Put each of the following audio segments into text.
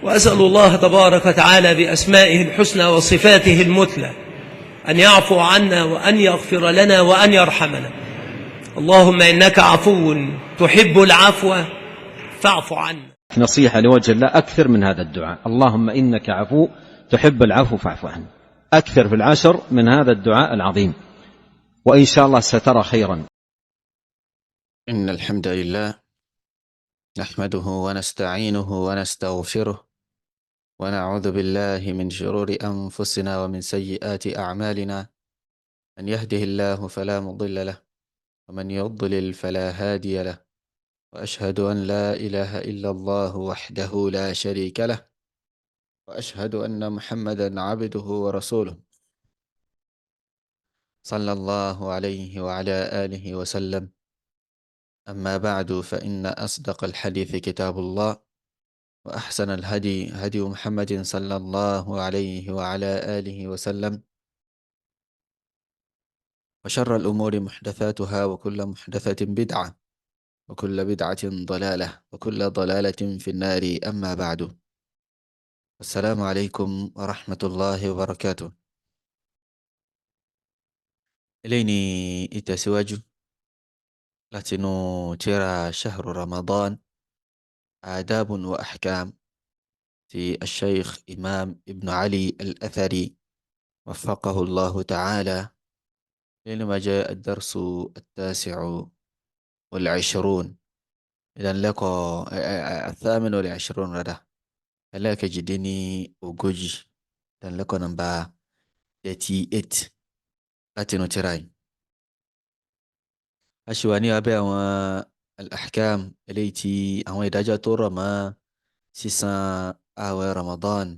وأسأل الله تبارك وتعالى بأسمائه الحسنى وصفاته المثلى أن يعفو عنا وأن يغفر لنا وأن يرحمنا. اللهم إنك عفو تحب العفو فاعف عنا. نصيحة لوجه الله، أكثر من هذا الدعاء، اللهم إنك عفو تحب العفو فاعف عنا، أكثر في العشر من هذا الدعاء العظيم، وإن شاء الله سترى خيرا. إن الحمد لله نحمده ونستعينه ونستغفره ونعوذ بالله من شرور أنفسنا ومن سيئات أعمالنا، من يهده الله فلا مضل له ومن يضلل فلا هادي له، وأشهد أن لا إله إلا الله وحده لا شريك له، وأشهد أن محمدا عبده ورسوله صلى الله عليه وعلى آله وسلم. أما بعد، فإن أصدق الحديث كتاب الله، وأحسن الهدي هدي محمد صلى الله عليه وعلى آله وسلم، وشر الأمور محدثاتها، وكل محدثة بدعة، وكل بدعة ضلالة، وكل ضلالة في النار. أما بعد، السلام عليكم ورحمة الله وبركاته. Eléyìí ìtẹ̀síwájú látinú tírà شهر رمضان آداب وأحكام ti الشيخ إمام ابن علي الأثري وفقه الله تعالى. لما جاء الدرس 29، ìdánilẹ́kọ̀ọ́ 28 rádà 38, ìdánilẹ́kọ̀ọ́ nọ́mbà 38 látinú tírà yìí. A ṣì wà ní abẹ́ àwọn الأحكام, eléyìí tí àwọn ìdájọ́ tó rọ̀ mọ́ sísan ààwẹ̀ Ramadan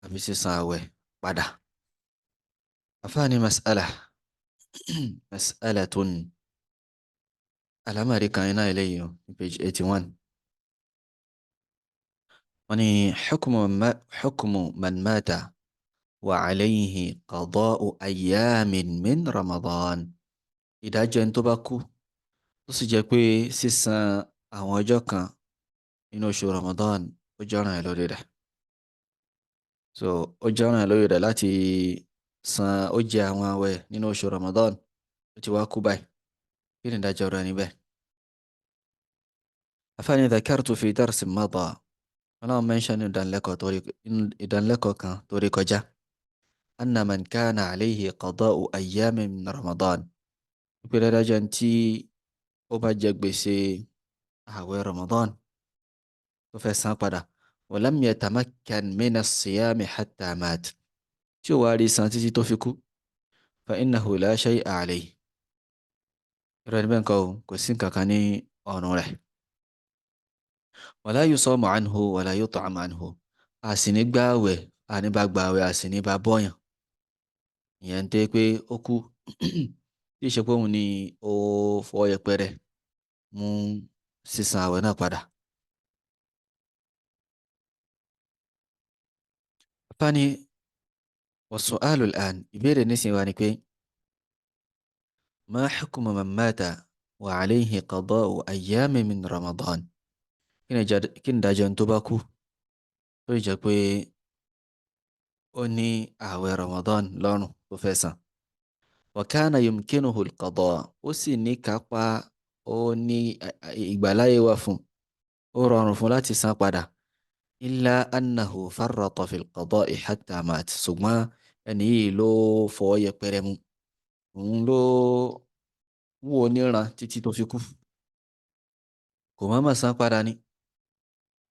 àbí sísan ààwẹ̀ padà. Àfáà ní مسألة مسألة, alámọ̀rí kan iná eléyìí o, ní page 81. Wọ́n ní حكم من مات وعليه قضاء أيام من رمضان. Ìdájọ́ ẹni tó bá kú tó sì jẹ́ pé sísan àwọn ọjọ́ kan nínú oṣù Ramadan ó jẹ́ ọ̀ranyàn lórí rẹ̀. So ó jẹ́ ọ̀ranyàn lórí rẹ̀ láti san, ó jẹ àwọn àwẹ̀ nínú oṣù Ramadan, ó ti wá kú báyìí. Kí ni ìdájọ́ rẹ̀ níbẹ̀? Àfáà ní ذكرت في درس مضى, wọn náà mention ní ìdánilẹ́kọ̀ọ́ kan tó rí kọjá, أن من كان عليه قضاء أيام من رمضان, wípé dájọ́ ẹni tí ó bá jẹ gbèsè ààwẹ̀ Ramadan tó fẹ́ san padà, ولم يتمكن من الصيام حتى مات, tí ó wá rí san títí tó fi kú, فإنه لا شيء عليه, irú ẹni bẹ́ẹ̀ nǹkan o, kò sí nǹkan kan ní ọ̀run rẹ̀. ولا يصام عنه ولا يطعم عنه, a sì ní gbààwẹ̀, a ní bá gbààwẹ̀, a sì ní bá bọ́yàn. Ìyẹn ń tẹ́ pé ó kú tí ìṣe pé òun ni ó fọwọ́ yẹpẹrẹ mú sísan àwẹ̀ náà padà. Fani والسؤال الآن, ìbéèrè nísìnyí wá ni pé, ما حكم من مات وعليه قضاء أيام من رمضان? Kí ni ìdájọ́ ẹni tó bá kú tó jẹ́ pé ó ní ààwẹ̀ Ramadan lọ́rùn tó fẹ́ san? وكان يمكنه القضاء, ó sì ní kápá, ó ní ìgbàláyé wà fún, ó rọrùn fún láti san padà. إلا أنه فرط في القضاء حتى مات, ṣùgbọ́n ẹni yìí ló fọwọ́ yẹpẹrẹ mú, òun ló wò níran títí tó fi kú, kò má má san padà ní.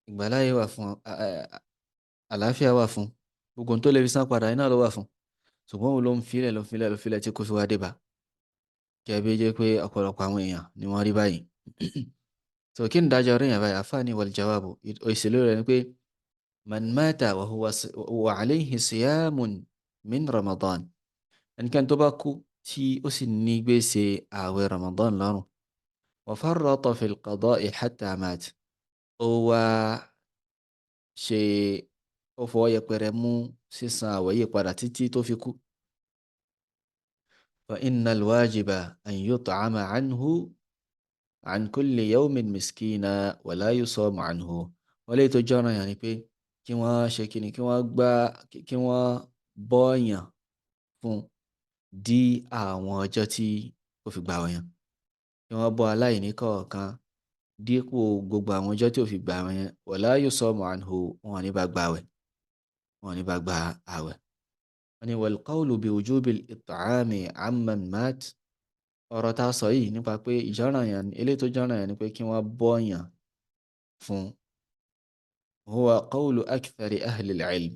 Ìgbàláyé wà fún, àlàáfíà wà fún, gbogbo ohun tó lè fi san padà iná ló wà fún, ṣùgbọ́n òun ló ń filẹ̀, ló ń filẹ̀, ló filẹ̀ tí kò fi wá dé bá. Kẹ́bí jẹ́ pé ọ̀pọ̀lọpọ̀ àwọn èèyàn ni wọ́n rí báyìí. So kí ni ìdájọ́ rí yẹn báyìí? Àfáà ní والجواب, ìṣèlú rẹ̀ ni pé, من مات وهو وعليه صيام من رمضان, ẹnikẹ́ni tó bá kú tí ó sì ní gbèsè ààwẹ̀ Ramadan lọ́rùn, وفرط في القضاء حتى مات, ó wá ṣe, ó fọwọ́ yẹpẹrẹ mú sísan ààwẹ̀ yìí padà títí tó fi kú, فإن الواجب أن يطعم عنه عن كل يوم مسكينا ولا يصام عنه. Wọ́n lè tó jọ́ràn yẹn ni pé Kí wọ́n ṣe kíni, kí wọ́n gbá, kí wọ́n bọ́ọ̀yàn fún dí àwọn ọjọ́ tí ó fi gbààwẹ̀ yẹn, kí wọ́n bọ́ aláìní kọ̀ọ̀kan dípò gbogbo àwọn ọjọ́ tí ó fi gbààwẹ̀ yẹn. Wala yusamu anhu, wọn ní bá gbààwẹ̀, wọn ní bá gba àwẹ̀. Wọ́n ní wal qawlu bi wujubil it'ami amman mat. Ọ̀rọ̀ tá a sọ yìí nípa pé ìjọ́ràn yẹn, eléyìí tó jọ́ràn yẹn ni pé kí wọ́n bọ́ọ̀yàn fún, huwa qawlu akthari ahli al-ilm,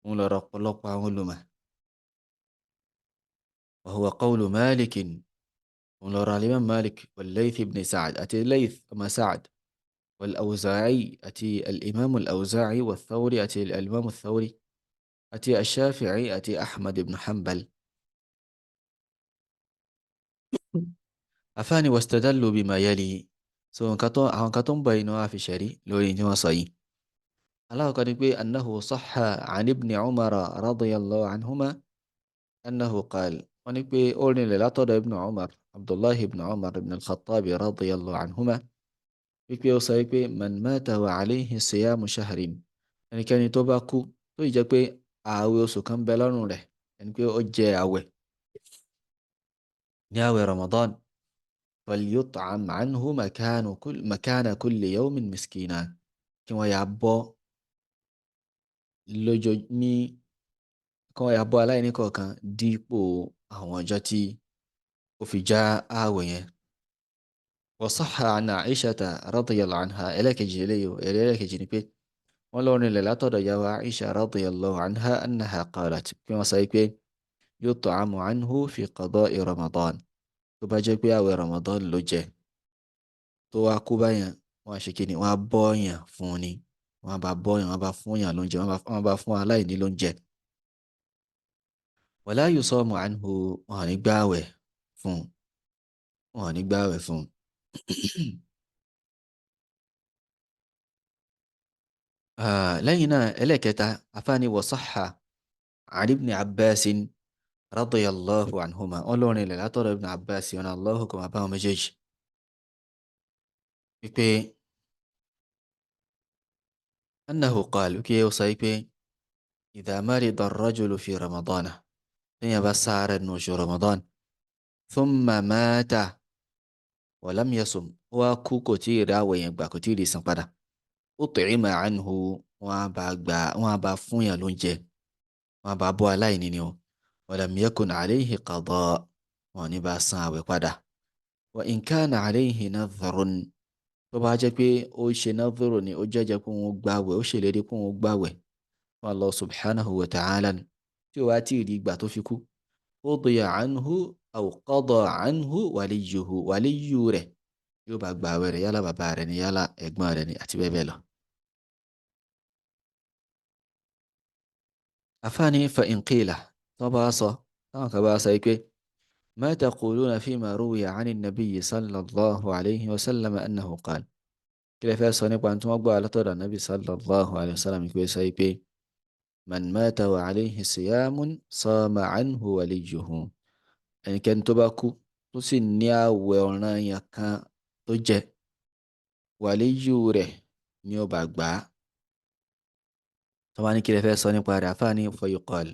òun lọ̀rọ̀ ọ̀pọ̀lọpọ̀ àwọn olùmọ̀. Wa huwa qawlu Malikin, òun lọ̀rọ̀ al-Imam Malik, wal-Layth ibn Sa'd àti Layth ọmọ Sa'd, wal-Awza'i àti al-Imam al-Awza'i, wal-Thawri àti al-Imam al-Thawri, àti al-Shafi'i àti Ahmad ibn Hanbal. Àfáàní wastadallu bima yali. So nǹkan tó àwọn nǹkan tó ń bọ̀ inú wa fi ṣẹ̀rí lórí tí wọ́n sọ yìí. Alákọ̀ọ́kọ́ ni pé annahu sahha an ibn Umar radiyallahu anhuma annahu qal, wọ́n ní pé ó rinlẹ̀ látọ̀dọ̀ ibn Umar, Abdullahi ibn Umar ibn al-Khattab radiyallahu anhuma, wípé ó sọ wípé man mata wa alayhi siyamu shahrin, ẹnikẹ́ni tó bá kú tó yìí jẹ́ pé ààwẹ̀ oṣù kan bẹ lọ́rùn rẹ̀, ẹni pé ó jẹ ààwẹ̀ ní ààwẹ̀ Ramadan, falyut'am anhu makana kulli yawmin miskina, kí wọ́n yà bọ́ lójó ní kí wọ́n yà bọ́ aláìní kọ̀ọ̀kan dípò àwọn ọjọ́ tí ó fi já ààwẹ̀ yẹn. Wa sahha an Aishata radiyallahu anha, ẹlẹ́kejì eléyìí, ẹlẹ́kejì ni pé wọ́n lọ rinlẹ̀ látọ̀dọ̀ yàwó Aisha radiyallahu anha annaha qalat, pé wọ́n sọ pé yut'amu anhu fi qada'i Ramadan, tó bá jẹ́ pé àwẹ̀ Ramadan ló jẹ tó wá kú báyẹn, wọ́n á ṣe kí ni, wọ́n á bọ́ọ̀yàn fún ni, wọ́n á bá bọ́ọ̀yàn, wọ́n á bá fún yàn lóúnjẹ, wọ́n á bá fún aláìní lóúnjẹ. Wala yusamu anhu, wọn ò ní gbààwẹ̀ fún, wọn ò ní gbààwẹ̀ fún. Lẹ́yìn náà ẹlẹ́kẹta, afáàní wa sahha an ibn Abbas radiyallahu anhuma, ọlọ́rin ilẹ̀ látọ̀dọ̀ ibn Abbas ọ̀nà Allahu kò máa bá wọn méjèèjì, wípé annahu qal, wípé ó sọ wípé idha marida ar-rajulu fi Ramadana, téèyàn bá sáré nínú oṣù Ramadan, thumma mata wa lam yasum, ó wá kú kò tí ì rí àwẹ̀ yẹn gbà, kò tí ì rí san padà, ut'ima anhu, wọ́n á bá gbà, wọ́n á bá fún yàn lóúnjẹ, wọ́n á bá bọ́ aláìní ni o, wa lam yakun alayhi qada, wọ́n ní bá san àwẹ̀ padà. Wa in kana alayhi nadhrun, tó bá jẹ́ pé ó ṣe nadhru ni, ó jẹ́jẹ́ pé òun gbàwẹ̀, ó ṣèlérí pé òun gbàwẹ̀ fún Allah subhanahu wa ta'ala, tí ó wá tí ì rí ìgbà tó fi kú, qudiya anhu aw qada anhu waliyuhu, waliyu rẹ̀ yóò bá gbàwẹ̀ rẹ̀, yálà bàbá rẹ̀ ni, yálà ẹ̀gbọ́n rẹ̀ ni, àti bẹ́ẹ̀ bẹ́ẹ̀ lọ. Àfáàní fa in qila, tó bá sọ, táwọn kan bá sọ pé ma taquluna fima ruwiya 'ani an-nabiyyi sallallahu alayhi wa sallam annahu qala, kí lẹ fẹ́ sọ nípa tí wọ́n gbọ́ látọ̀dọ̀ nàbí sallallahu alayhi wa sallam pé sọ pé man mata wa alayhi siyamun sama anhu waliyuhu, ẹnikẹ́ni tó bá kú tó sì ní àwẹ̀ ọ̀ranyàn kan tó jẹ, wàlíyù rẹ̀ ni ó bá gbà á. Tó bá ní kí lẹ fẹ́ sọ nípa rẹ̀, àfáàní fa yuqal,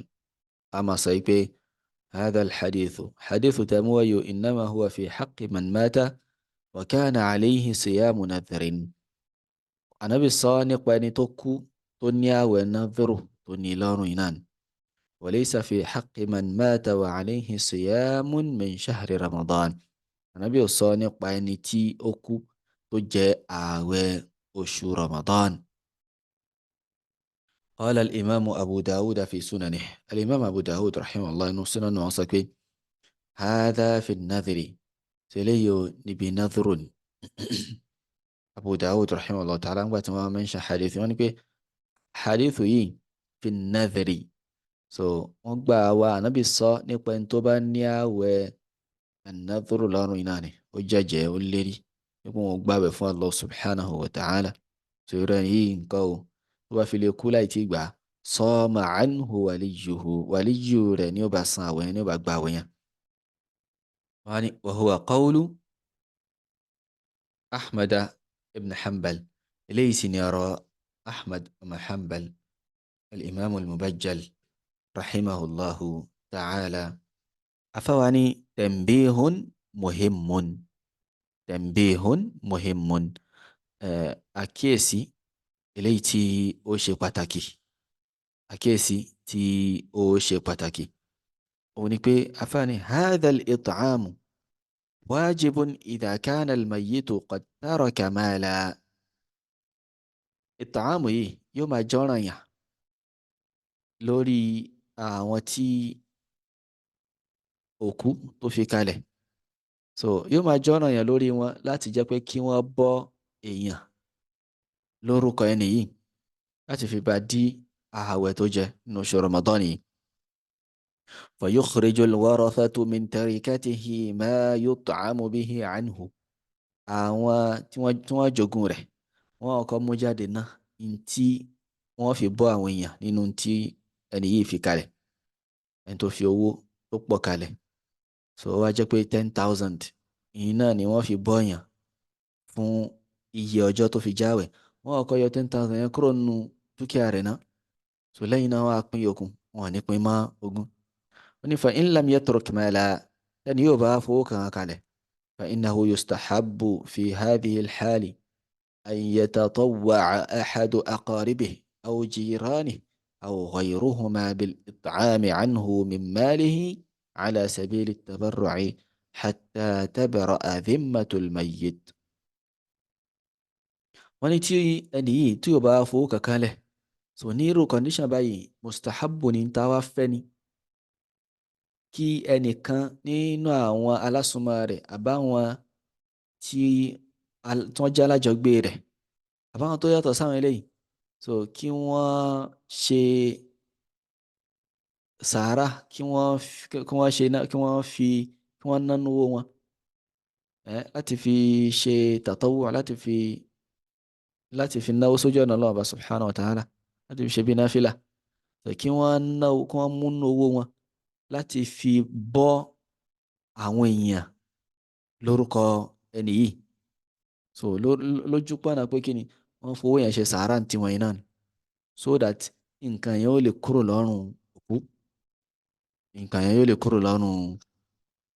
a máa sọ pé hadha al-hadithu, hadithu tẹ̀múwáyò innama huwa fi haqqi man mata wa kana alayhi siyamu nadhrin. Ànábì sọ nípa ẹni tó kú tó ní àwẹ̀ nadhru tó ní lọ́rùn iná ni. Wa laysa fi haqqi man mata wa alayhi siyamun min shahri Ramadan. Ànábì ò sọ nípa ẹni tí ó kú tó jẹ ààwẹ̀ oṣù Ramadan. قال الإمام أبو داود في سننه، الإمام أبو داود رحمه الله إنه سنن وصفه هذا في النذر، سليو نبي نذر. أبو داود رحمه الله تعالى وتما منشأ حديث يعني حديث في النذر. So wọ́n gbà wá Ànábì sọ nípa ẹni tó bá ní ààwẹ̀ an-nadhru lọ́rùn iná ni, ó jẹ́jẹ́ ó lérí nípa wọn gbààwẹ̀ fún Allah subhanahu wa ta'ala. So irú ẹni yìí nǹkan o, tó bá fi lè kú láì tí gbà, sama anhu waliyuhu, waliyu rẹ̀ ni ó bá san àwẹ̀ yẹn, ni ó bá gba àwẹ̀ yẹn. Wọ́n ní wa huwa qawlu Ahmad ibn Hanbal, eléyìí sì ni ọ̀rọ̀ Ahmad ibn Hanbal al-imam al-mubajjal rahimahullahu ta'ala. Afáwa ní tanbihun muhimmun, tanbihun muhimmun, àkíyèsí eléyìí tí ó ṣe pàtàkì, àkíyèsí tí ó ṣe pàtàkì òun ni pé afáàní hadha al-it'amu wajibun idha kana al-mayyitu qad taraka mala. Ìtààmù yìí yóò máa jọ́ranyàn lórí àwọn tí òkú tó fi kalẹ̀. So yóò máa jọ́ranyàn lórí wọn láti jẹ́ pé kí wọ́n bọ́ èèyàn lórúkọ ẹni yìí láti fi bá dí ààwẹ̀ tó jẹ nínú oṣù Ramadan yìí. فيخرج الورثة من تركته ما يطعم به عنه. Àwọn tí wọ́n jogún rẹ̀ wọ́n kọ́ mú jáde náà ní tí wọ́n fi bọ́ àwọn èèyàn nínú tí ẹni yìí fi kalẹ̀, ẹni tó fi owó tó pọ̀ kalẹ̀. So ó wá jẹ́ pé 10,000 ìyẹn náà ni wọ́n fi bọ́ èèyàn fún iye ọjọ́ tó fi jáwẹ̀. Wọ́n kọ́ yọ 10,000 yẹn kúrò nínú dúkìá rẹ̀ náà. So lẹ́yìn náà wọ́n á pín yòókù, wọn ò ní pín mọ́ ogún. Wọ́n ní fa in lam yatruk mala, lẹ́ni yóò bá fowó kan kalẹ̀, fa innahu yustahabbu fi hadhihi al-hali an yatatawwa'a ahadu aqaribihi aw jiranihi aw ghayruhuma bil-it'ami anhu min malihi ala sabili at-tabarru'i hatta tabra'a dhimmatu al-mayyit. Wọ́n ní tí ẹni yìí tí yóò bá fowó kankan lẹ̀, so ní irú condition báyìí mustahabbu ni tá wá fẹ́ ni kí ẹnìkan nínú àwọn alásùnmọ́ rẹ̀ àbáwọn tí wọ́n jẹ́ alájọgbé rẹ̀ àbáwọn tó yàtọ̀ sáwọn eléyìí, so kí wọ́n ṣe sàárà, kí wọ́n ṣe kí wọ́n fi kí wọ́n nánú owó wọn láti fi ṣe tàtọ́wù, láti fi náwó sójú ọ̀nà Ọlọ́run Ọba subhanahu wa ta'ala, láti fi ṣe bí náfìlà, kí wọ́n náwó, kí wọ́n múnú owó wọn láti fi bọ́ àwọn èèyàn lórúkọ ẹni yìí. So lójú pọ̀nà pé kí ni wọ́n fowó yẹn ṣe sàárà tí wọ́n yẹn náà ni, so that nǹkan yẹn ó lè kúrò lọ́rùn òkú, nǹkan yẹn yóò lè kúrò lọ́rùn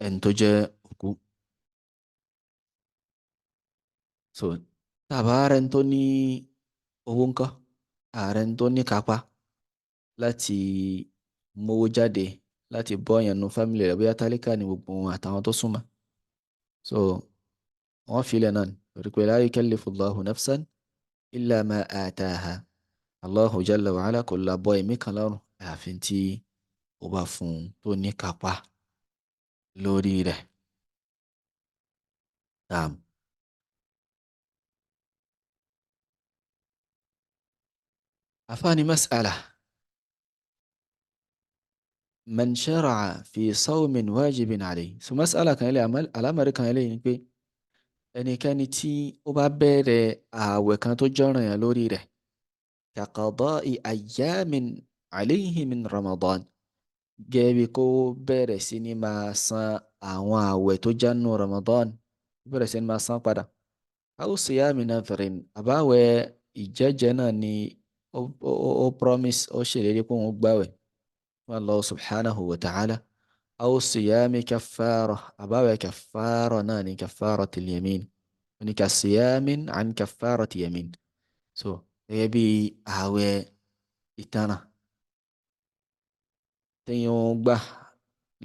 ẹni tó jẹ́ òkú. So tàbá ààrẹ tó ní owó ńkọ́, ààrẹ tó ní kápá láti mówó jáde láti bọ́ èèyàn nu fámìlì rẹ̀, bóyá tálíkà ní gbogbo wọn àtàwọn tó súnmọ́. So wọ́n filẹ̀ náà torí pé la yukallifullahu nafsan illa ma ataha. Allahu jalla wa ala kò la bọ́ ẹ̀mí kan lọ́rùn àyàfi tí ó bá fún un tó ní kápá lórí rẹ̀. Naam. Àfáàní mas'ala. Man shara'a fi sawmin wajibin alayhi. So mas'ala kan ilé alámọ̀rí kan ilé ni pé ẹnikẹ́ni tí ó bá bẹ̀rẹ̀ ààwẹ̀ kan tó jọ̀ranyàn lórí rẹ̀, ka qada'i ayyamin alayhi min Ramadan, gẹ́gẹ́ bí kó bẹ̀rẹ̀ sí ní máa san àwọn ààwẹ̀ tó jánu Ramadan, bẹ̀rẹ̀ sí ní máa san padà. Aw siyami nadhrin, àbáwẹ̀ ìjẹ́jẹ́ náà ni ó promise, ó ṣèlérí pé òun gbàwẹ̀ fún Allah subhanahu wa ta'ala. Aw siyami kaffara, àbáwẹ̀ kaffara náà ni kaffaratil yamin, ní ka siyamin an kaffarati yamin. So gẹ́gẹ́ bí ààwẹ̀ ìtanràn téèyàn ń gbà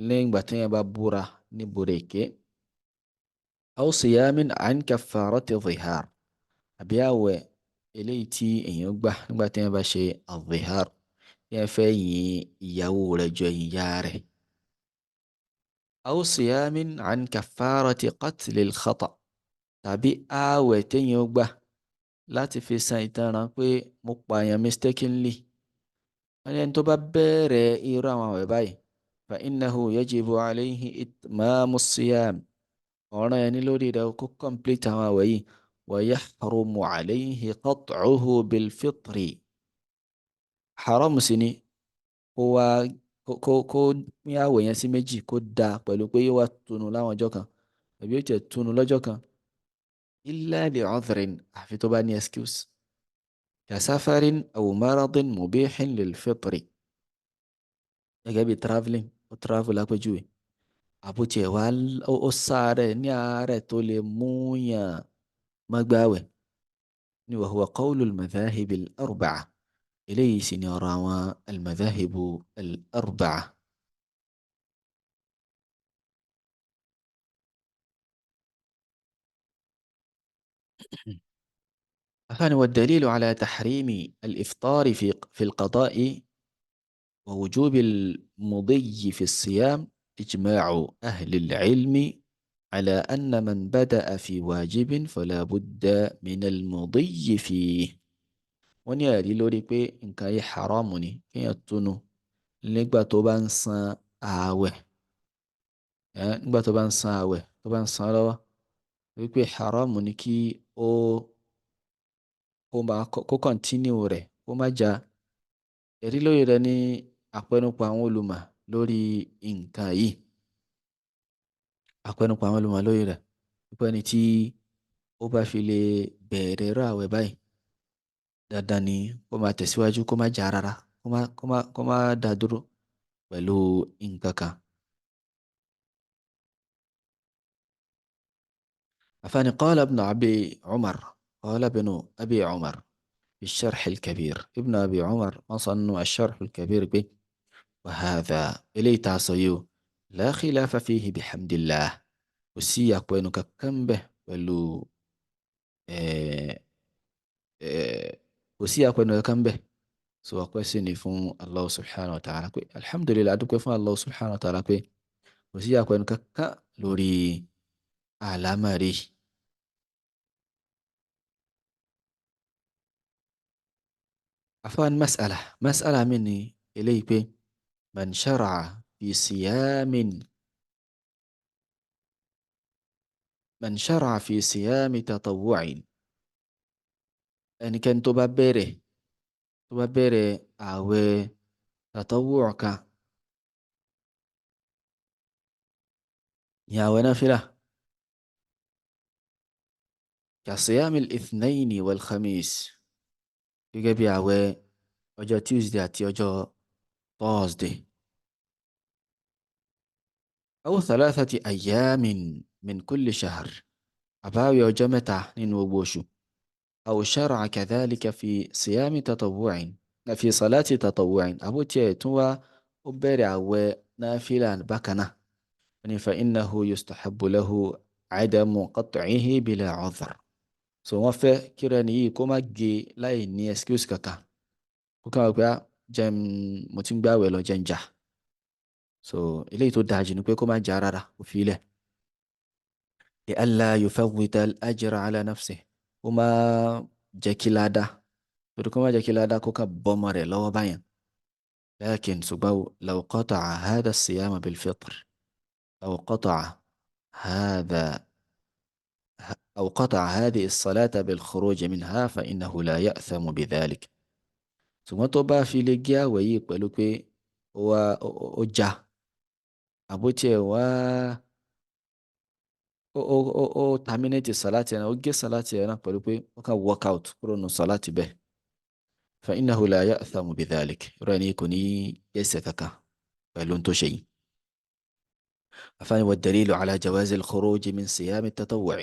lẹ́yìn ìgbà téèyàn bá búra ní búra èké. Aw siyamin an kaffarati dhihar, àbí ààwẹ̀ eléyìí tí èèyàn gbà nígbà téèyàn bá ṣe adhihar, téèyàn fẹ́ yin ìyàwó rẹ̀ jọ ìyá rẹ̀. Aw siyamin an kaffarati qatlil khata, tàbí ààwẹ̀ téèyàn gbà láti fi san ìtanràn pé mo pààyàn mistakenly. Wọ́n ní ẹni tó bá bẹ̀rẹ̀ irú àwọn àwẹ̀ báyìí, fa innahu yajibu alayhi itmamu siyam, ọ̀ràn ẹni lórí rẹ̀ kó complete àwọn àwẹ̀ yìí, wa yahrumu alayhi qat'uhu bil fitri, haram sì ni kó wá kó pín àwẹ̀ yẹn sí méjì, kó da pẹ̀lú pé yóò wá tunu láwọn ọjọ́ kan àbí yóò tiẹ̀ tunu lọ́jọ́ kan, illa li udhrin, àfi tó bá ní excuse. Kasafarin aw maradin mubihin lil fitri, gẹ́gẹ́ bí travelling, ó travel lápèjúwe, àbótiẹ̀ wá ó sáré ní àárẹ̀ tó lè mú yàn má gbààwẹ̀ ní. Wa huwa qawlu al-madhahib al-arba'a, eléyìí sì ni ọ̀rọ̀ àwọn al-madhahib al-arba'a. أفان والدليل على تحريم الإفطار في القضاء ووجوب المضي في الصيام إجماع أهل العلم على أن من بدأ في واجب فلا بد من المضي فيه. Wọ́n ní ẹ̀rí lórí pé nǹkan yìí haramu ni kéèyàn túnu nígbà tó bá ń san ààwẹ̀, nígbà tó bá ń san ààwẹ̀, tó bá ń san lọ́wọ́, wípé haramu ni kí ó kó kọ́ntínú rẹ̀, kó má já. Ẹ̀rí lórí rẹ̀ ní àpẹnupọ̀ àwọn olùmọ̀ lórí nǹkan yìí, àpẹnupọ̀ àwọn olùmọ̀ lórí rẹ̀ wípé ẹni tí ó bá fi lè bẹ̀rẹ̀ irú ààwẹ̀ báyìí, dandan ni kó máa tẹ̀síwájú, kó má já rárá, kó má dá dúró pẹ̀lú nǹkan kan. أفاني قال ابن أبي عمر، قال ابن أبي عمر في الشرح الكبير، ابن أبي عمر أصلا الشرح الكبير به، وهذا إلي تعصيو لا خلاف فيه بحمد الله، وسياق وينك كم به ولو وسياق وينك كم به سواء كويسني فون الله سبحانه وتعالى، الحمد لله أدوك فون الله سبحانه وتعالى كوي وسياق وينك كا لوري àlámọ̀rí. Afaan mas'ala, mas'ala mi ni eléyìí pé man shara'a fi siyamin, man shara'a fi siyami tatawwu'in, ẹnikẹ́ni tó bá bẹ̀rẹ̀, tó bá bẹ̀rẹ̀ ààwẹ̀ tatawwu' kan, ní ààwẹ̀ náfìlà, kasiyami al-ithnaini wal-khamis, gẹ́gẹ́ bí ààwẹ̀ ọjọ́ Tuesday àti ọjọ́ Thursday, aw thalathati ayyamin min kulli shahr, àbáwẹ̀ ọjọ́ mẹ́ta nínú gbogbo oṣù, aw shara'a kadhalika fi siyami tatawwu'in, fi salati tatawwu'in, àbótiẹ̀ tún wá ó bẹ̀rẹ̀ ààwẹ̀ náfìlà bákan náà, ní fa innahu yustahabbu lahu adamu qat'ihi bila 'udhr. So wọ́n fẹ́ kíra ẹni yìí kó má gé láì ní excuse kankan, kó kàn wá pé jẹ́ mo ti ń gbààwẹ̀ lọ, jẹ́ ń jà. So eléyìí tó dáa jù ni pé kó má jà rárá, kó fi ilẹ̀. Li'alla yufawwita al-ajra ala nafsihi, kó má jẹ́ kí ládá, torí kó má jẹ́ kí ládá kó kàn bọ́mọ rẹ̀ lọ́wọ́ báyẹn. Lakin ṣùgbọ́n law qata'a hadha as-siyama bil-fitr aw qata'a hadha أو قطع هذه الصلاة بالخروج منها فإنه لا يأثم بذلك. Ṣùgbọ́n tó bá fi lè gé àwẹ̀ yìí pẹ̀lú pé ó já, àbótiẹ̀ wá ó terminate sàláàtì ẹ̀ náà, ó gé sàláàtì ẹ̀ náà pẹ̀lú pé ó kàn walk out kúrò nù sàláàtì bẹ́ẹ̀, فإنه لا يأثم بذلك, irú ẹni kò ní ẹ̀ṣẹ̀ kankan pẹ̀lú tó ṣe yìí. أفاني والدليل على جواز الخروج من صيام التطوع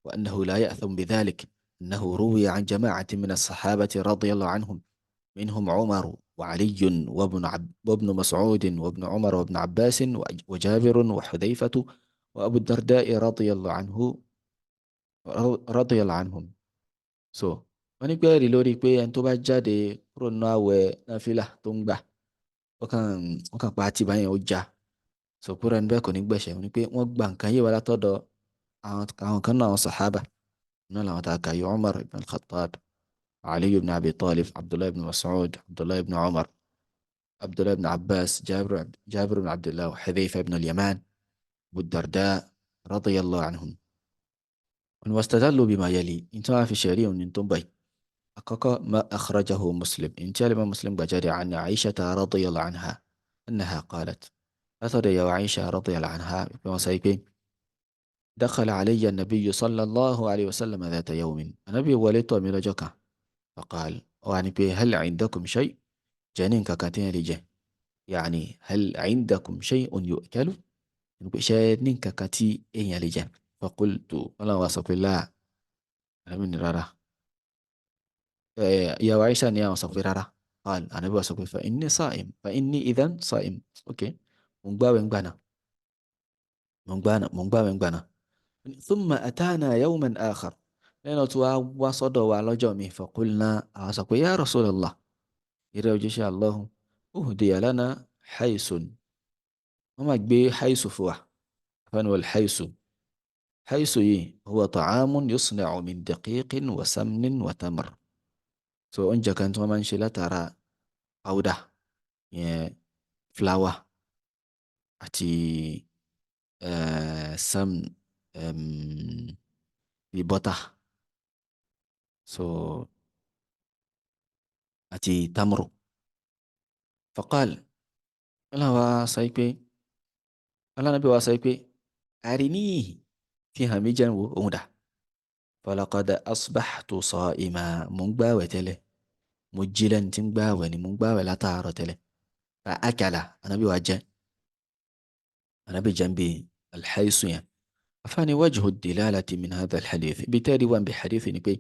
وأنه لا يأثم بذلك أنه روي عن جماعة من الصحابة رضي الله عنهم، منهم عمر وعلي وابن مسعود وابن عمر وابن عباس وجابر وحذيفة وأبو الدرداء رضي الله عنه رضي الله عنهم. So wọ́n ní pé ẹ̀rí lórí pé ẹni tó bá jáde kúrò nínú àwẹ̀ náfìlà tó ń gbà, ó kàn pa àti báyẹn, ó já, so kúrò ẹni bẹ́ẹ̀ kò ní gbẹ̀ṣẹ̀. Wọ́n ní pé wọ́n gba nǹkan yìí wá látọ̀dọ̀ àwọn kan náà, àwọn sàhábà náà làwọn tá a kà yìí: Umar ibn al-Khattab, Ali ibn Abi Talib, Abdullah ibn Mas'ud, Abdullah ibn Umar, Abdullah ibn Abbas, Jabir ibn Abdullah, Hudhayfa ibn al-Yaman, Abu Darda radiyallahu anhum. واستدلوا بما يلي، إن في شريع من àkọ́kọ́ ما أخرجه مسلم، إن الإمام مسلم gbàjáde، عن عائشة رضي الله عنها أنها قالت، látọ̀dọ̀ ìyàwó Aisha رضي الله عنها pé wọ́n sọ pé دخل علي النبي صلى الله عليه وسلم ذات يوم، النبي wọlé tọ̀ mí lọ́jọ́ kan، فقال Ó wá ní pé hal indakum shay, jẹ́ ní nǹkan kan tí yẹn lè jẹ, yaani hal indakum shay'un yu'kalu, ṣe ní nǹkan kan tí èèyàn lè jẹ. Faqultu, wọn làwọn wá sọ pé láà, ànábì ní rárá. Ìyàwó Aisha ní àwọn sọ pé rárá. Qal, ànábì wá sọ pé fa inni sa'im, fa inni idhan sa'im. Ok, mo ń gbààwẹ̀ ń gbà náà, mo ń gbààwẹ̀ ń gbà náà. Thumma atana yawman akhar, lẹ́nu tí wàá wá sọ́dọ̀ wa lọ́jọ́ mi. Faqulna, àwọn sọ pé ya Rasulallah, ìrẹ́ òjíṣẹ́ Allahu, uhdiya lana haisun, wọ́n máa gbé haisu fún wa. Fani wal haisu, haisu yìí huwa ta'amun yusna'u min daqiqin wa samnin wa tamr. So oúnjẹ kan tí wọ́n máa ń ṣe látara powder yẹn, flour àti samn, bíi butter, so àti tamru. Faqal, ọlọ́wà sọ pé, ọlọ́nàbí wa sọ pé àríní, fi hàn mí, jẹun wo òun dà. Falaqad asbahtu sa'ima, mò ń gbààwẹ̀ tẹ́lẹ̀, mo jí lẹ́ni tí ń gbààwẹ̀ ni, mò ń gbààwẹ̀ látàárọ̀ tẹ́lẹ̀. Fa akala, ànábì wa jẹ, ànábì jẹ́ ń bi alhaisu yẹn. Afáàní wajhu dilalati min hadha alhadith, ibi tẹ́ẹ̀rí wà ń bi hadith ni pé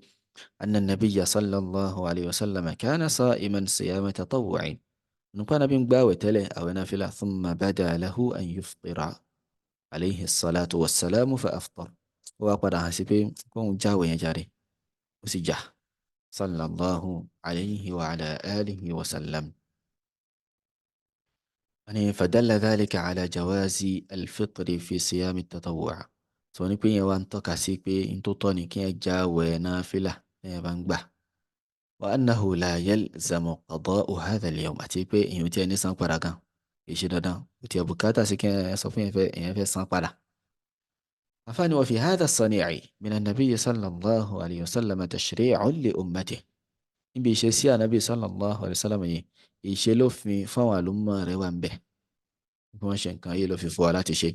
anna nabiyya sallallahu alayhi wa sallam kana sa'iman siyama tatawwu'in, nípa ànábì ń gbààwẹ̀ tẹ́lẹ̀, àwẹ̀ náfìlà. Thumma bada lahu an yuftira alayhi salatu wassalamu fa aftar, ó wá padà hàn sí pé kóun jáwèé yẹn jáde, ó sì jà, sallallahu alayhi wa ala alihi wa sallam. يعني فدل ذلك على جواز الفطر في صيام التطوع. Sọ ní pé yẹn wá ń tọ́ka sí pé n tó tọ́ ni kí ẹ jáwèé náfìlà ẹ bá ń gbà. Wa annahu la yalzamu qada'u hadha al-yawm, àti pé èèyàn tí ẹ ní san padà gan kì í ṣe dandan, kò tiẹ̀ bùkátà sí kí ẹ sọ fún yẹn fẹ́ èèyàn fẹ́ san padà. Àfáàní wa fi hadha as-sani'i min an-nabiy sallallahu alayhi wa sallam tashri'un li ummatihi, níbi ìṣesí ànábì sallallahu alayhi wa sallam yìí, ìṣe lófin fáwọn àlùmọ́ rẹ̀ wà ń bẹ̀, bí wọ́n ṣe nǹkan yìí ló fi fún wa láti ṣe.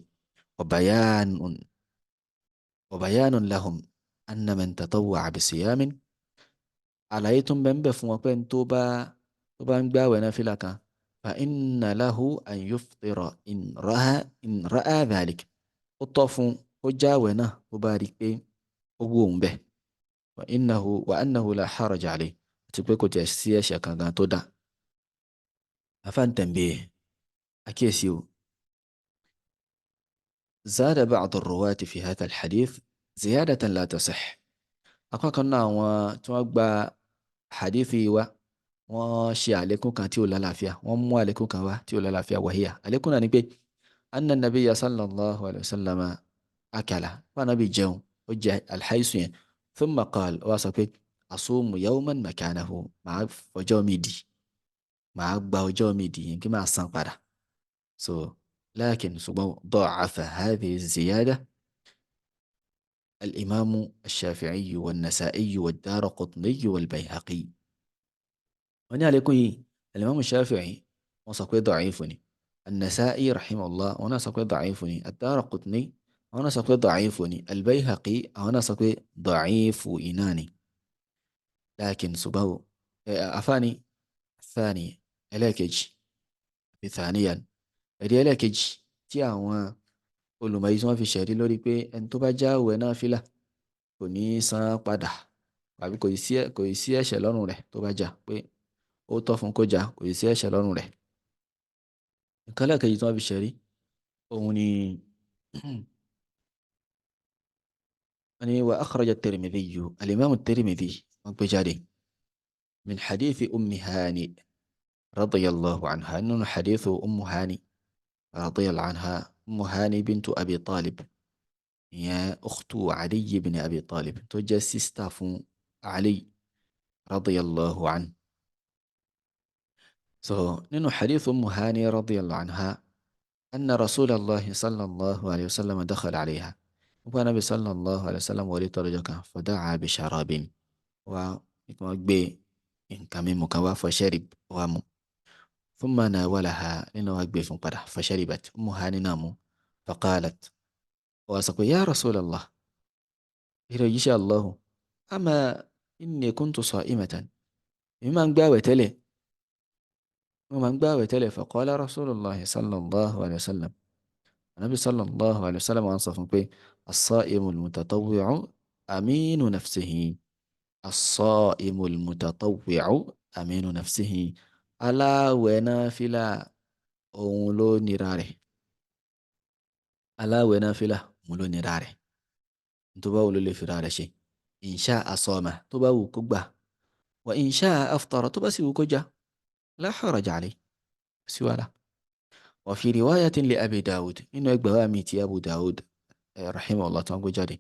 Wa bayanun lahum anna man tatawwa'a bi siyamin, àlàyé tó ń bẹ ń bẹ fún wọn pé tó bá ń gbààwẹ̀ náfìlà kan, fa inna lahu an yuftira in ra'a dhalik, ó tọ́ fún ó jáwẹ̀ náà tó bá rí i pé ó wù òun bẹ́ẹ̀. Wa annahu la haraja alayhi, àti pé kò tiẹ̀ sí ẹ̀ṣẹ̀ kankan tó dá. Afaan tanbih, àkíyèsí o. زاد بعض الرواة في هذا الحديث زيادة لا تصح، apá kan náà àwọn tí wọ́n gba hadithi wa, wọ́n ṣe àlékún kan tí ó lálàáfíà, wọ́n mú àlékún kan wá tí ó lálàáfíà. وهي, àlékún náà ni pé anna nabiyya sallallahu alayhi wa sallam akala, wọn nàbí jẹun, ó jẹ alhaisu yẹn. Thumma qala, wọ́n sọ pé asumu yawman makanahu, màá fọjọ́ mi dì, màá gba ọjọ́ mi dì yẹn kí màá san padà. So lakin, ṣùgbọ́n ضعف هذه الزيادة الإمام الشافعي والنسائي والدارقطني والبيهقي. Wọ́n ní àlékún yìí, الإمام الشافعي wọ́n sọ pé ضعيف ni, النسائي رحمه الله wọ́n náà sọ pé ضعيف ni, الدارقطني àwọn náà sọ pé ضعيف ni, البيهقي àwọn náà sọ pé ضعيف iná ni. لكن, ṣùgbọ́n àfáàní الثاني, ẹlẹ́ẹ̀kejì, ثانيا, ẹ̀rí ẹlẹ́ẹ̀kejì tí àwọn olùmọ̀ yìí tí wọ́n fi ṣẹ̀rí lórí pé ẹni tó bá jáwèé náfìlà kò ní í san padà àbí kò sí ẹ̀ṣẹ̀ lọ́rùn rẹ̀ tó bá jà, pé ó tọ́ fún kó jà, kò sí ẹ̀ṣẹ̀ lọ́rùn rẹ̀. Nǹkan ẹlẹ́ẹ̀kejì tí wọ́n fi ṣẹ̀rí òun ni wọ́n ní wa akhraj at-Tirmidhi, al-Imam at-Tirmidhi wọ́n gbé jáde min hadithi Ummi Hani radiyallahu anha, nínú hadithu Ummu Hani radiyallahu anha, Ummu Hani bintu Abi Talib, ìyẹn ukhtu Ali ibn Abi Talib, tó jẹ́ sister fún Ali radiyallahu anhu. So nínú hadith Ummu Hani radiyallahu anha, anna Rasulallahi sallallahu alayhi wa sallam dakhala alayha, nípa Nabi sallallahu alayhi wa sallam wọlé tọrọ kan, fada'a bi sharabin, wa wọ́n gbé nǹkan mímu kan wá, fasharib, wá mu. Thumma nawalaha, nínú wa gbé fún padà, fasharibat, Ummu Hani náà mu. Faqalat, wọ́n sọ pé ya Rasulallah, ìrẹ̀ òjíṣẹ́ Allahu, ama inni kuntu sa'imatan, Èmi máa ń gbààwẹ̀ tẹ́lẹ̀, wọ́n máa ń gbààwẹ̀ tẹ́lẹ̀. Faqala Rasulullah sallallahu alayhi wa sallam, anabi sallallahu alayhi wa sallam wọ́n sọ fún pé as-sa'imul mutatawwi'u aminu nafsihi, as-sa'imul mutatawwi'u aminu nafsihi, aláwẹ̀ náfìlà òun ló nira rẹ̀, aláwẹ̀ náfìlà òun ló nira rẹ̀, tó bá wù ló lè fira rẹ̀ ṣe. In sha'a sama, tó bá wù kó gbà, wa in sha'a aftara, tó bá sì wù kó já, la haraja alayhi, sí wàhálà. Wa fi riwayatin li Abi Dawud, nínú ẹgbàá wa mi ti Abu Dawud rahimahullah tó ń gbé jáde,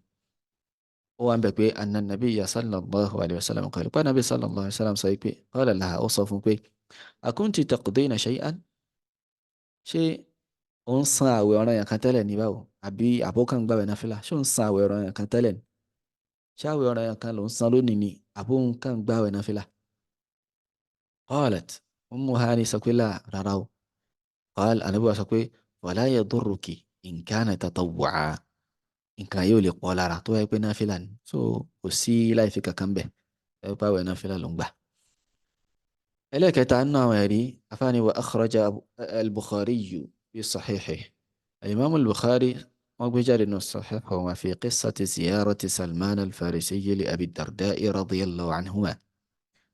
ó wà ń bẹ̀ pé anna nabiyya sallallahu alayhi wa sallam qala, pé anabi sallallahu alayhi wa sallam sọ pé qala laha, ó sọ fún pé akunti taqdina shay'an, ṣé ó ń san àwẹ̀ ọ̀ranyàn kan tẹ́lẹ̀ ní báwo, àbí àbókan gbàwẹ̀ náfìlà, ṣé ó ń san àwẹ̀ ọ̀ranyàn kan tẹ́lẹ̀ ní, ṣé àwẹ̀ ọ̀ranyàn kan ló ń san lónìí ni, àbókan gbàwẹ̀ náfìlà? Qalat Ummu Hani sọ pé là, rárá o. Qal, anabi wa sọ pé wala yadurruki in kana tatawwu'a, nǹkan yóò lè pọ̀ lára tó wáyé pé náfìlà ni, so kò sí láì fi kankan bẹ̀ ẹ pé àwẹ̀ náfìlà ló ń gbà. Ẹlẹ́kẹta nínú àwọn ẹ̀rí afáàní wa akhraja al-Bukhari fi sahihihi, al-Imam al-Bukhari wọ́n gbé jáde nínú sahih wọn fi qissati ziyarati Salman al-Farisi li Abi Darda'i radiyallahu anhuma,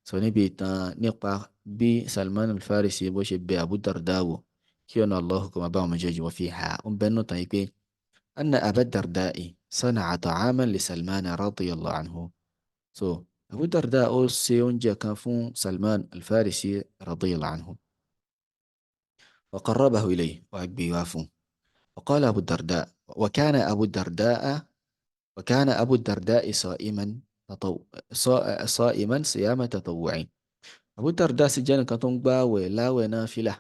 sọ níbi ìtàn nípa bí Salman al-Farisi bó ṣe bẹ Abu Darda wò, kí ọ̀nà Allah kò máa bá wọn méjèèjì, wọ́n fi hà ń bẹ́ẹ̀ nù tán yìí pé anna Aba Darda'i sana'a ta'aman li Salman radiyallahu anhu. So Abu Darda ó ṣe oúnjẹ kan fún Salman al-Farisi radiyallahu anhu, wa qarrabahu ilayhi, wàá gbé wá fún. Wa qala Abu Darda, wa kana Abu Darda, wa kana Abu Darda'i sa'iman sa'iman siyama tatawwu'in, Abu Darda sì jẹ́ nìkan tó ń gbààwẹ̀ láwẹ̀ náfìlà.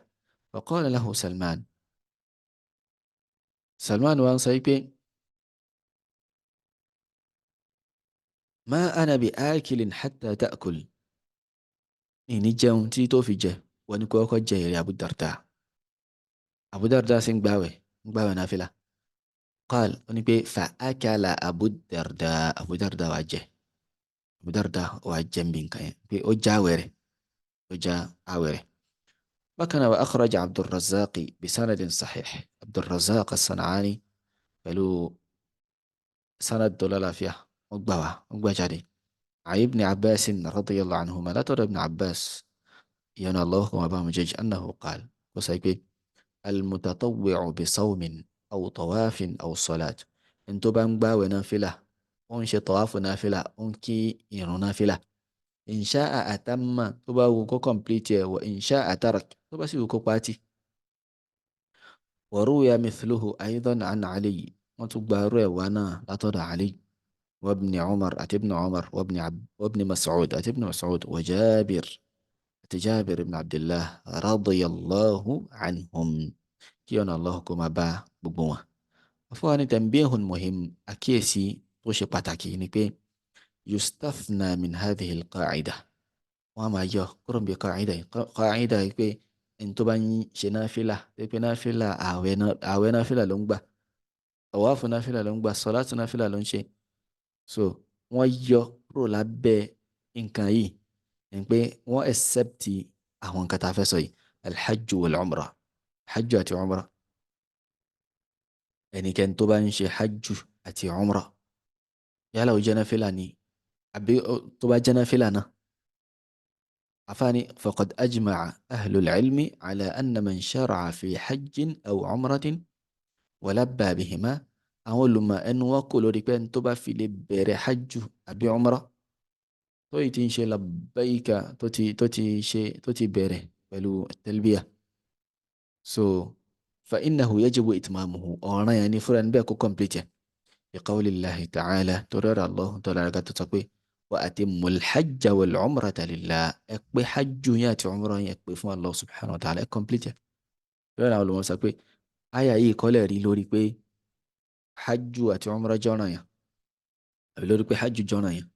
Wa qala lahu Salman, Salman wa ń sọ pé ma ana bi akilin hatta ta'kul, ìní jẹun tí tó fi jẹ, wọ́n ní kó kọ́kọ́ jẹ èrè Abu Darda. Abu Darda sì ń gbààwẹ̀, ń gbààwẹ̀ náfìlà. Qal, ó ní pé fa akala Abu Darda, Abu Darda wá jẹ, Abu Darda wá jẹ nbí nǹkan yẹn pé ó já àwẹ̀ rẹ̀, ó já àwẹ̀ rẹ̀. Bákan náà wa akhraja Abdurrazzaq bi sanadin sahih, Abdurrazzaq as-San'ani pẹ̀lú sanad tó lálàáfíà, wọ́n gbà wá, wọ́n gbà jáde. An Ibn Abbas radiyallahu anhuma, látọ̀dọ̀ Ibn Abbas ìyọnu Allah kò máa bá wọn jẹ́jẹ́, annahu qal, kó sọ pé al-mutatawwi'u bi sawmin aw tawafin aw salat, ẹni tó bá ń gbààwẹ̀ náfìlà, ó ń ṣe tọ̀wáfù náfìlà, ó ń kí ìrun náfìlà, in sha'a atamma, tó bá wù kó kọ̀m̀plìtì ẹ̀, wa in sha'a tarak, tó bá sì wù kó pàtì. Wa ruwiya mithluhu aydan an Ali, wọ́n tún gba irú ẹ̀ wá náà látọ̀dọ̀ Ali wa ibn Umar àti ibn Umar wa ibn Mas'ud àti ibn Mas'ud wa Jabir àti Jabir ibn Abdillah radiyallahu anhum, kí ọ̀nà Allah kó máa bá gbogbo wọn. Afọwọ́ ni tanbihun muhim, àkíyèsí tó ṣe pàtàkì ni pé yustathna min hadhihi al-qa'ida, wọ́n á máa yọ kúrò níbi qa'ida yìí, qa'ida yìí pé ẹni tó bá ń ṣe náfìlà, pé náfìlà àwẹ̀ náfìlà ló ń gbà, tàwáfù náfìlà ló ń gbà, sọ̀látù náfìlà ló ń ṣe. So wọ́n yọ kúrò lábẹ́ nǹkan yìí ni pé wọ́n accept àwọn nǹkan tá a fẹ́ sọ yìí, alhajju wal umra, hajju àti umra. Ẹnikẹ́ni tó bá ń ṣe hajju àti umra, yálà ó jẹ́ náfìlà ni àbí tó bá jẹ́ náfìlà náà, àfáàní faqad ajma'a ahlul ilmi ala anna man shara'a fi hajjin aw umratin wa labba bihima, àwọn olùmọ̀ ẹnu wọn kò lórí pé ẹni tó bá fi lè bẹ̀rẹ̀ hajju àbí umra tó yìí ti ń ṣe labbaika, tó ti bẹ̀rẹ̀ pẹ̀lú talbiya, so fa innahu yajibu itmamuhu, ọ̀ràn yẹn ni fúnra níbẹ̀ kó complete ẹ̀, bi qawlillahi ta'ala, torí ọ̀rọ̀ Allah tó lára ká tó sọ pé wa atimmul hajja wal umrata lillah, ẹ pé hajju yẹn àti umra yẹn pé fún Allah subhanahu wa ta'ala, ẹ complete ẹ̀. Lórí àwọn olùmọ̀ sọ pé àyà yìí kọ́lẹ̀ rí lórí pé hajju àti umra jọ́ràn yẹn, àbí lórí pé hajju jọ́ràn yẹn,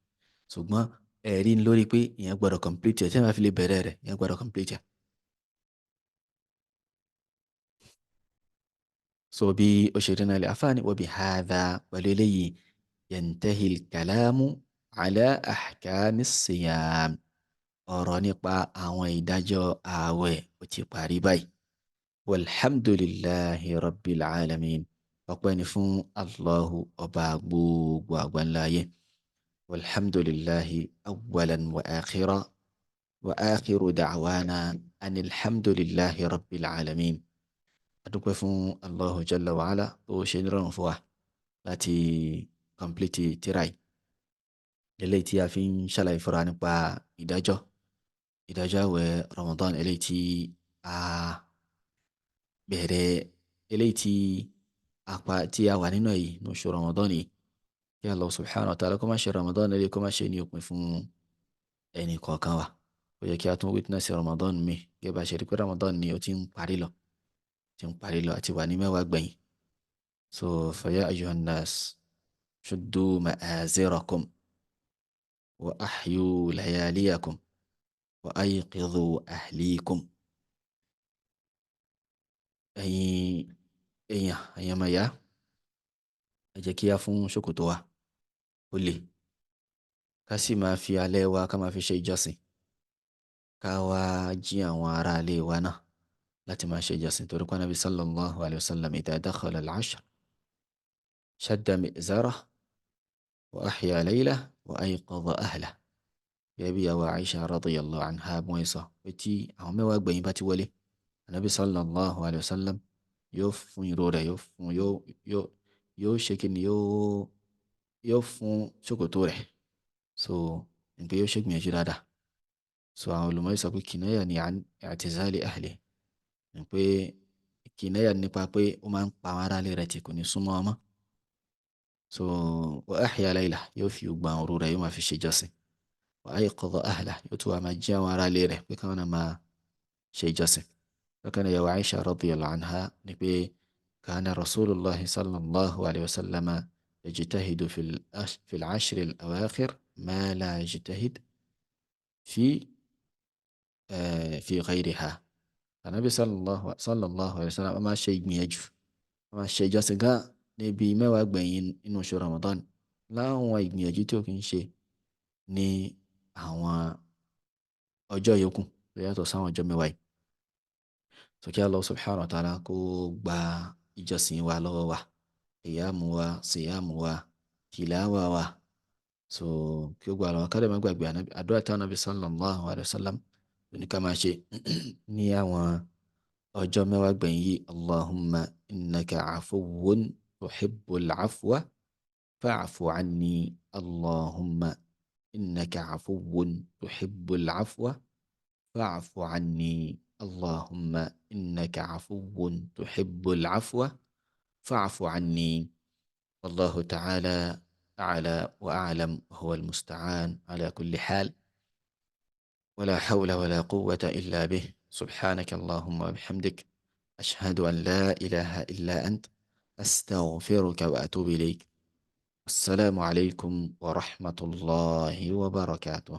ṣùgbọ́n ẹ̀rí ni lórí pé ìyẹn gbọ́dọ̀ complete ẹ̀, tí wọ́n bá fi lè bẹ̀rẹ̀ rẹ̀ ìyẹn gbọ́dọ̀ complete ẹ̀. So bí ó ṣe rí náà lè afáàní wa bi hadha, pẹ̀lú eléyìí yantahi al-kalamu ala ahkami as-siyam, Ọ̀rọ̀ nípa àwọn ìdájọ́ ààwẹ̀ ó ti parí báyìí. Walhamdulillahi rabbil alamin. Ọpẹ́ ni fún Allahu ọba gbogbo àgbáńlá ayé. Walhamdulillahi awwalan wa akhira wa akhiru da'wana anilhamdulillahi rabbil alamin. A dúpẹ́ fún Allahu jalla wa ala tó ṣe nírọ̀rùn fún wa láti complete tírà yìí, eléyìí tí a fi ń ṣàlàyé fúnra nípa ìdájọ́ àwẹ̀ Ramadan, eléyìí tí a bẹ̀rẹ̀, eléyìí tí a pa tí a wà nínú èyí ní oṣù Ramadan yìí. Kí Allah subhanahu wa ta'ala kó má ṣe Ramadan eléyìí kó má ṣe ní òpin fún ẹnì kọ̀ọ̀kan wa. Ó yẹ kí a tún witness Ramadan mi gẹ́gẹ́ bá ṣe rí pé Ramadan ni ó ti ń parí lọ, ti ń parí lọ, àti wà ní 10 gbẹ̀yìn. So faya ayyuhan nas shuddu ma'azirakum wa ahyu layaliyakum wa ayqidhu ahlikum. Ẹ̀yin èèyàn, ẹ̀yin ọmọ ìyá, ẹ jẹ́ kí a fún ṣòkòtò wa ó lè, ká sì máa fi alẹ́ wa ká máa fi ṣe ìjọsìn, ká wá jí àwọn ará ilé wa náà láti máa ṣe ìjọsìn, torí pé Ànábì sallallahu alayhi wa sallam idha dakhala al-ashr shadda mi'zarahu wa ahya laylahu wa ayqadha ahlahu. Gẹ́gẹ́ bí ìyàwó Aisha radiyallahu anha mọ́ ẹ sọ pé tí àwọn 10 gbẹ̀yìn bá ti wọlé, Ànábì sallallahu alayhi wa sallam yóò fún ìró rẹ̀, yóò fún yóò ṣe kí ni, yóò fún ṣòkòtò rẹ̀. So nípa yóò ṣègbìyànjú dáadáa. So àwọn olùmọ̀ sọ pé kìnnáyà ni i'tizali ahli, ní pé kìnnáyà nípa pé ó máa ń pa àwọn aráalé rẹ̀ tí kò ní súnmọ́ ọmọ. So wa ahya layla, yóò fi gbogbo àwọn òru rẹ̀ yóò máa fi ṣe ìjọsìn. Wa ayqadha ahla, yóò tún wá máa jí àwọn aráalé rẹ̀ pé káwọn náà máa ṣe ìjọsìn. Bákan náà ìyàwó Aisha radiyallahu anha ní pé kana rasulullahi sallallahu alayhi wa sallam yajtahidu fil ashri al-awakhir ma la yajtahid fi ghayriha. Ànábì sallallahu alayhi wa sallam a máa ṣe ìgbìyànjú, a máa ṣe ìjọsìn gan níbi 10 gbẹ̀yìn inú oṣù Ramadan, láwọn ìgbìyànjú tí ó kì í ṣe ní àwọn ọjọ́ yòókù tó yàtọ̀ sáwọn ọjọ́ 10 yìí. So kí Allah subhanahu wa ta'ala kó gba ìjọsìn wa lọ́wọ́ wa, ìyáàmù wa, síyáàmù wa, tìláwà wa. So kí ó gba lọ́wọ́, ká lè má gbàgbé àdúrà tí Ànábì sallallahu alayhi wa sallam ní ká máa ṣe ní àwọn ọjọ́ 10 gbẹ̀yìn yìí. Allahumma innaka afuwwun tuhibbul afwa fa'fu anni. Allahumma innaka afuwwun tuhibbul afwa fa'fu anni. Allahumma innaka afuwwun tuhibbul afwa fa'fu anni. Wallahu ta'ala a'la wa a'lam, huwa al-musta'an ala kulli hal. ولا حول ولا قوة إلا به. سبحانك اللهم وبحمدك، أشهد أن لا إله إلا أنت، أستغفرك وأتوب إليك. السلام عليكم ورحمة الله وبركاته.